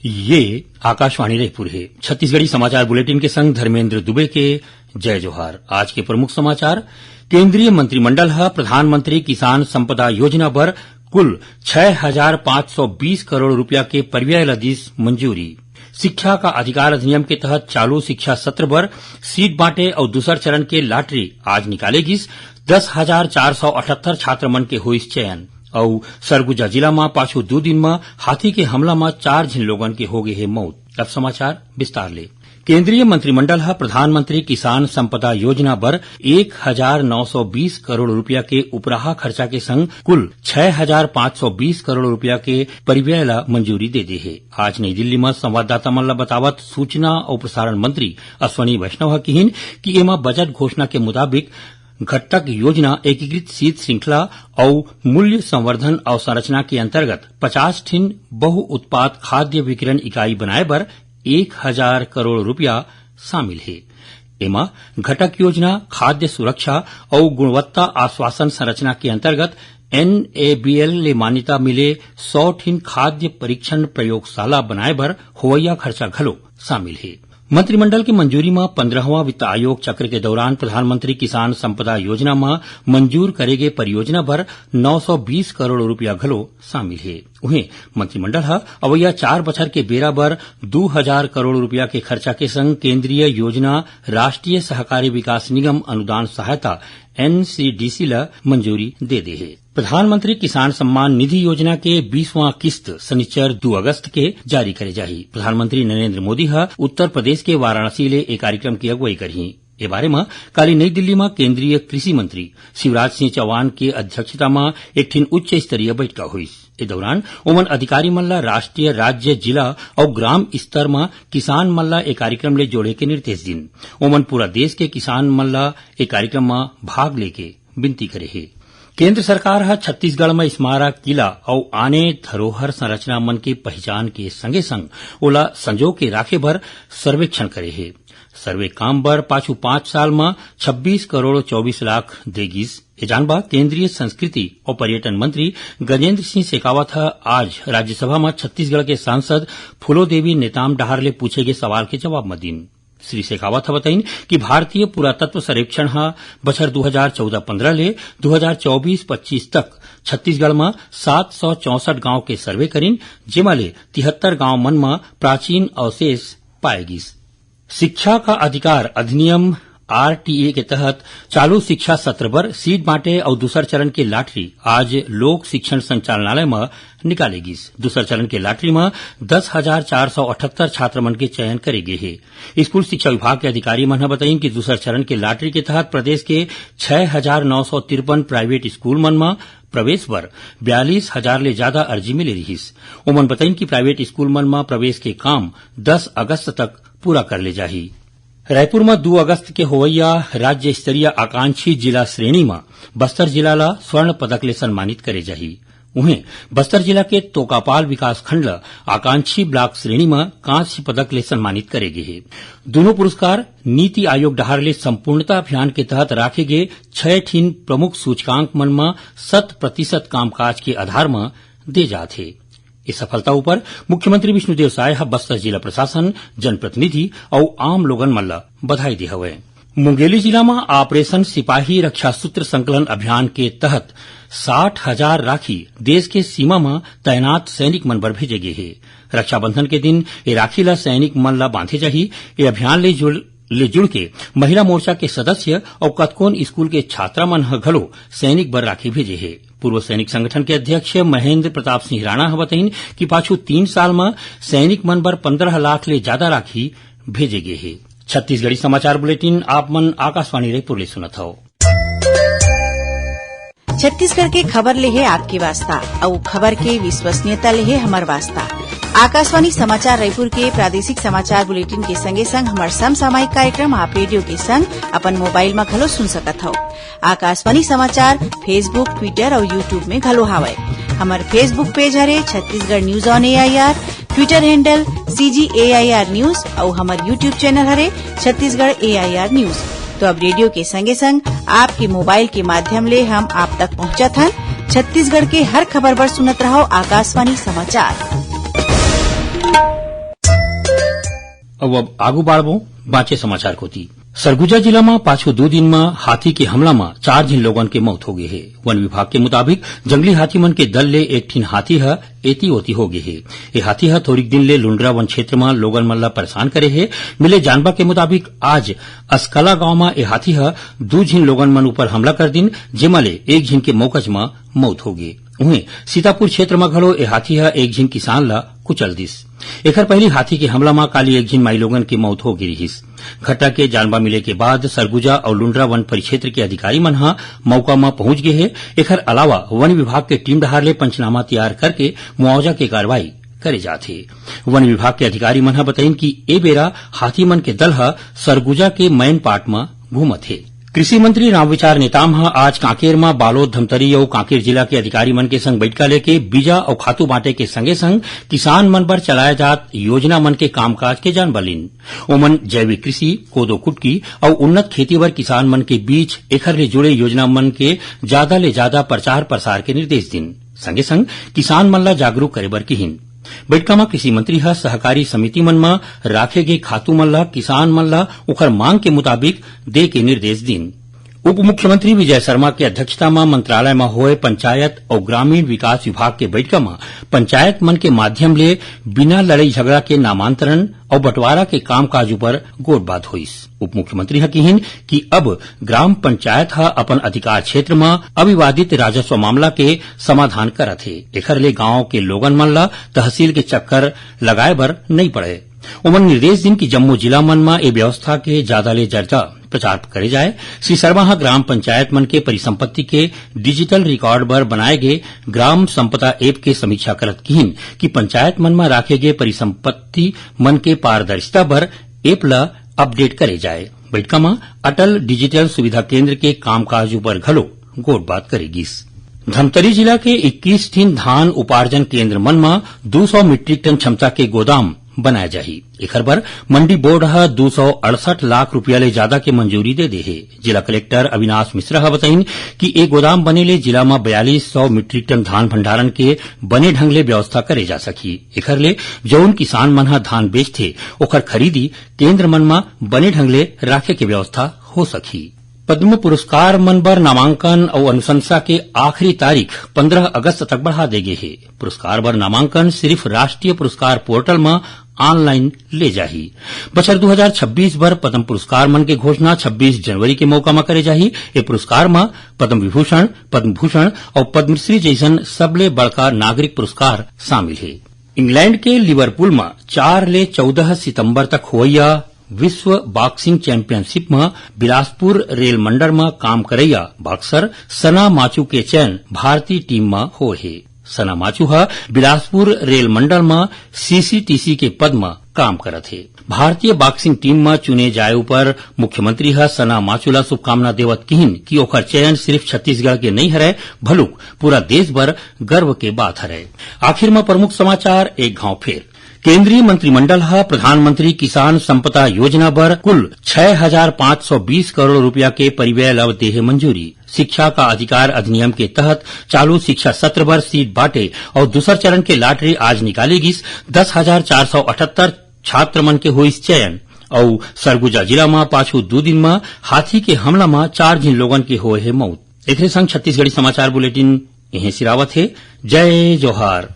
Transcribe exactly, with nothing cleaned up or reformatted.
ये आकाशवाणी रायपुर हे। छत्तीसगढ़ी समाचार बुलेटिन के संग धर्मेंद्र दुबे के जय जोहार। आज के प्रमुख समाचार। केंद्रीय मंत्रिमंडल ह प्रधानमंत्री किसान संपदा योजना बर कुल छह हजार पाँच सौ बीस करोड़ रुपया के परिव्यय ल दिस मंजूरी। शिक्षा का अधिकार अधिनियम के तहत चालू शिक्षा सत्र बर सीट बांटे अउ दूसर चरण के लाटरी आज निकाले गिस। दस हजार चार सौ अठहत्तर छात्र मन के होइस चयन। अउ सरगुजा जिला म पाछू दू दिन म हाथी के हमला म चार झिन लोगन के होगे हे मउत। अब समाचार विस्तार ले। केंद्रीय मंत्रिमंडल ह प्रधानमंत्री किसान संपदा योजना बर एक हजार नौ सौ बीस करोड़ रुपया के उपराहा खर्चा के संग कुल छह हजार पाँच सौ बीस करोड़ रुपया के परिव्यय ल मंजूरी दे दे हे। आज नई दिल्ली म संवाददाता मन ल बतावत सूचना अउ प्रसारण मंत्री अश्विनी वैष्णव ह किहिन कि एमा बजट घोषणा के मुताबिक घटक योजना, एकीकृत शीत श्रृंखला अउ मूल्य संवर्धन अवसंरचना के अंतर्गत पचास ठिन बहु उत्पाद खाद्य विकिरण इकाई बनाए बर एक हजार करोड़ रुपया शामिल हे। एमा घटक योजना, खाद्य सुरक्षा अउ गुणवत्ता आश्वासन संरचना के अंतर्गत एनएबीएल ले मान्यता मिले सौ ठिन खाद्य परीक्षण प्रयोगशाला बनाए बर होवइया खर्चा घलो शामिल हे। मंत्रिमंडल के मंजूरी म पंद्रहवां वित्त आयोग चक्र के दौरान प्रधानमंत्री किसान संपदा योजना म मंजूर करे गे परियोजना बर नौ सौ बीस करोड़ रुपया घलो शामिल हे। उहें, मंत्रिमंडल ह अवइया चार बछर के बेरा बर दू हजार करोड़ रुपया के खर्चा के संग केंद्रीय योजना राष्ट्रीय सहकारी विकास निगम अनुदान सहायता, एनसीडीसी ल मंजूरी दे दे हे। प्रधानमंत्री किसान सम्मान निधि योजना के बीसवां किस्त सनिचर दू अगस्त के जारी करे जाही। प्रधानमंत्री नरेंद्र मोदी ह उत्तर प्रदेश के वाराणसी ले ए कार्यक्रम की अगुवाई करही। ए बारे म काली नई दिल्ली म केंद्रीय कृषि मंत्री शिवराज सिंह चौहान के अध्यक्षता म एक ठिन उच्च स्तरीय बैठका होइस। ए दौरान ओमन अधिकारी मन ल राष्ट्रीय, राज्य, जिला अउ ग्राम स्तर म किसान मन ल ए कार्यक्रम ले जोड़े के निर्देश दिन। ओमन पूरा देश के किसान मन ल ए कार्यक्रम म भाग लेके विनती करे हे। केंद्र सरकार ह छत्तीसगढ़ म स्मारक, किला अउ आने धरोहर संरचना मन के पहिचान के संगे-संग ओला संजो के राखे बर सर्वेक्षण करे हे। सर्वे काम बर पाछू पांच साल म छब्बीस करोड़ चौबीस लाख दे गिस। ए जानबा केंद्रीय संस्कृति अउ पर्यटन मंत्री गजेंद्र सिंह शेखावत ह आज राज्यसभा म छत्तीसगढ़ के सांसद फूलो देवी नेताम डहार ले पूछे गे सवाल के जवाब म दिन। श्री शेखावत ह बताइन कि भारतीय पुरातत्व सर्वेक्षण ह बछर दू हजार चौदह पन्द्रह ले दू हजार चौबीस पच्चीस तक छत्तीसगढ़ म सात सौ चौसठ गांव के सर्वे करिन, जेमा ले तिहत्तर गांव मन म प्राचीन अवशेष पाए गिस। शिक्षा का अधिकार अधिनियम, आरटीए के तहत चालू शिक्षा सत्र बर सीट बांटे अउ दूसर चरण के लाटरी आज लोक शिक्षण संचालनालय म निकाले गिस। दूसर चरण के लाटरी म दस हजार चार सौ अठहत्तर छात्र मन के चयन करे गे हे। स्कूल शिक्षा विभाग के अधिकारी मन ह बताइन कि दूसर चरण के लाटरी के तहत प्रदेश के छह हजार नौ सौ तिरपन प्राइवेट स्कूल मन म प्रवेश बर बयालीस हजार ले जादा अर्जी मिले रिहिस। ओमन बताइन कि प्राइवेट स्कूल मन म प्रवेश के काम दस अगस्त तक पूरा कर ले जाही। रायपुर म दू अगस्त के होवइया राज्य स्तरीय आकांक्षी जिला श्रेणी म बस्तर जिला ल स्वर्ण पदक ले सम्मानित करे जाही। उहें, बस्तर जिला के तोकापाल विकास खंड ल आकांक्षी ब्लॉक श्रेणी म कांस्य पदक ले सम्मानित करे गे हे। दूनों पुरस्कार नीति आयोग डहार ले संपूर्णता अभियान के तहत राखे गे छह ठिन प्रमुख सूचकांक मन म शत प्रतिशत कामकाज के आधार म दे जात हे। इस सफलता ऊपर मुख्यमंत्री विष्णुदेव साय ह बस्तर जिला प्रशासन, जनप्रतिनिधि अउ आम लोगन मन ल बधाई दे हवय। मुंगेली जिला म ऑपरेशन सिपाही रक्षा सूत्र संकलन अभियान के तहत साठ हजार राखी देश के सीमा म तैनात सैनिक मन बर भेजे गे हे। रक्षाबंधन के दिन ए राखी ल सैनिक मन ल बांधे जाही। ए अभियान ले जुड़, ले जुड़ के महिला मोर्चा के सदस्य अउ कतकोन स्कूल के छात्रा मन ह घलो सैनिक बर राखी भेजे हे। पूर्व सैनिक संगठन के अध्यक्ष महेंद्र प्रताप सिंह राणा ह बताइन कि पाछू तीन साल म सैनिक मन बर पन्द्रह लाख ले जादा राखी भेजे गे हे। छत्तीसगढ़ी समाचार बुलेटिन आप मन आकाशवाणी रायपुर ले सुनत हव। छत्तीसगढ़ के खबर ले हे आपके वास्ता, अउ खबर के विश्वसनीयता ले हे हमर वास्ता। आकाशवाणी समाचार रायपुर के प्रादेशिक समाचार बुलेटिन के संगे संग हमर समसामयिक कार्यक्रम आप रेडियो के संग अपन मोबाइल म घलो सुन सकत हव। आकाशवाणी समाचार Facebook, Twitter अउ YouTube में घलो हावय। हमर Facebook पेज हरे Chhattisgarh news on AIR, Twitter handle CG AIR news अउ हमर YouTube चैनल हरे छत्तीसगढ़ एआईआर न्यूज। तो अब रेडियो के संगे संग आपके मोबाइल के माध्यम ले हम आप तक पहुंचत हन। छत्तीसगढ़ के हर खबर बर सुनत रहव आकाशवाणी समाचार। अब, अब आगू बाढ़बो बांचे समाचार कोती। सरगुजा जिला म पाछू दू दिन म हाथी के हमला म चार झिन लोगन के मौत हो गे हे। वन विभाग के मुताबिक, जंगली हाथी मन के दल ले एक ठिन हाथी ह एती ओती हो गे हे। ए हाथी ह थोरिक दिन ले लुंडरा वन क्षेत्र म लोगन मन ल परेशान करे हे। मिले जानबा के मुताबिक, आज असकला गांव म ए हाथी ह दू झिन लोगन मन ऊपर हमला कर दिन, जेमा ले एक झिन के मौकज म मौत हो गे। उहें, सीतापुर क्षेत्र म घलो ए हाथी ह एक झिन किसान ल कुचल दिस। एखर पहिली हाथी के हमला म काली एक झिन माईलोगन के मौत हो गे रिहिस। घटना के जानबा मिले के बाद सरगुजा अउ लुंडरा वन परिक्षेत्र के अधिकारी मन ह मौका म पहुंच गे हे। एखर अलावा वन विभाग के टीम डहार ले पंचनामा तैयार करके मुआवजा के कार्रवाई करे जात हे। वन विभाग के अधिकारी मन ह बताइन कि ए बेरा हाथी मन के दल ह सरगुजा के मैनपाट म घूमत हे। कृषि मंत्री रामविचार नेताम ह आज कांकेर म बालोद, धमतरी अउ कांकेर जिला के अधिकारी मन के संग बइठका लेके बीजा अउ खातू बांटे के संगे संग किसान मन बर चलाए जात योजना मन के कामकाज के जानबा लीन। ओमन जैविक कृषि, कोदो कुटकी अउ उन्नत खेती बर किसान मन के बीच एखर ले जुड़े योजना मन के जादा ले जादा प्रचार प्रसार के निर्देश दिन। संगे संग किसान मन ल जागरूक करे बर किहिन। बइठका म कृषि मंत्री ह सहकारी समिति मन म राखे गे खातू मन ल किसान मन ल ओखर मांग के मुताबिक दे के निर्देश दिन। उप मुख्यमंत्री विजय शर्मा के अध्यक्षता म मंत्रालय म होए पंचायत अउ ग्रामीण विकास विभाग के बइठका म पंचायत मन के माध्यम ले बिना लड़ई झगड़ा के नामांतरण अउ बंटवारा के कामकाज ऊपर गोठबात होइस। उप मुख्यमंत्री ह किहिन कि अब ग्राम पंचायत ह अपन अधिकार क्षेत्र म अविवादित राजस्व मामला के समाधान करत हे। एखर ले गांव के लोगन मन ल तहसील के चक्कर लगाए बर नइ पड़े। ओमन निर्देश दिन कि जम्मो जिला मन म ए व्यवस्था के जादा ले जादा प्रचार करे जाए। श्री शर्मा ह ग्राम पंचायत मन के परिसंपत्ति के डिजिटल रिकॉर्ड बर बनाए गे ग्राम संपदा ऐप के समीक्षा करत किहिन कि पंचायत मन म राखे गे परिसंपत्ति मन के पारदर्शिता बर ऐप ल अपडेट करे जाए। बइठका म अटल डिजिटल सुविधा केंद्र के कामकाज ऊपर घलो गोठबात करे गिस। धमतरी जिला के इक्कीस ठिन धान उपार्जन केंद्र मन म दू सौ मीट्रिक टन क्षमता के गोदाम बनाए जाही। एखर बर मंडी बोर्ड ह दू सौ अड़सठ लाख रुपया ले जादा के मंजूरी दे दे हे। जिला कलेक्टर अविनाश मिश्रा ह बताइन कि ए गोदाम बने ले जिला म बयालीस सौ मीट्रिक टन धान भंडारण के बने ढंग ले व्यवस्था करे जा सकही। एखर ले जउन किसान मन ह धान बेचथे, ओखर खरीदी केंद्र मन म बने ढंग ले राखे के व्यवस्था हो सकही। पद्म पुरस्कार मन बर नामांकन अउ अनुशंसा के आखिरी तारीख पंद्रह अगस्त तक बढ़ा दे गे हे। पुरस्कार बर नामांकन सिर्फ राष्ट्रीय पुरस्कार पोर्टल म ऑनलाइन ले जाही। बछर दू हजार छब्बीस बर पद्म पुरस्कार मन के घोषणा छब्बीस जनवरी के मौका म करे जाही। ए पुरस्कार म पद्म विभूषण, पद्म भूषण अउ पद्मश्री जइसन सबले बड़का नागरिक पुरस्कार शामिल हे। इंग्लैंड के लिवरपूल म चार ले चौदह सितंबर तक होवइया विश्व बॉक्सिंग चैंपियनशिप म बिलासपुर रेल मंडल म काम करइया बॉक्सर सना माचू के चयन भारतीय टीम म होए हे। सना माचू ह बिलासपुर रेल मंडल म सीसीटीसी के पद म काम करत हे। भारतीय बॉक्सिंग टीम म चुने जाए ऊपर मुख्यमंत्री ह सना माचू ल शुभकामना देवत किहिन कि ओखर चयन सिर्फ छत्तीसगढ़ के नइ हरय, भलुक पूरा देश बर गर्व के बात हरय। आखिर म प्रमुख समाचार एक घांव फेर। केंद्रीय मंत्रिमंडल ह प्रधानमंत्री किसान संपदा योजना बर कुल छह हजार पाँच सौ बीस करोड़ रुपया के परिव्यय ल देहे मंजूरी। शिक्षा का अधिकार अधिनियम के तहत चालू शिक्षा सत्र बर सीट बांटे अउ दूसर चरण के लॉटरी आज निकाले गिस। दस हजार चार सौ अठहत्तर छात्र मन के होइस चयन। अउ सरगुजा जिला म पाछू दू दिन म हाथी के हमला म चार झिन लोगन के होए हे मौत। एकरे संग छत्तीसगढ़ी समाचार बुलेटिन इहें सिरावत हे। जय जोहार।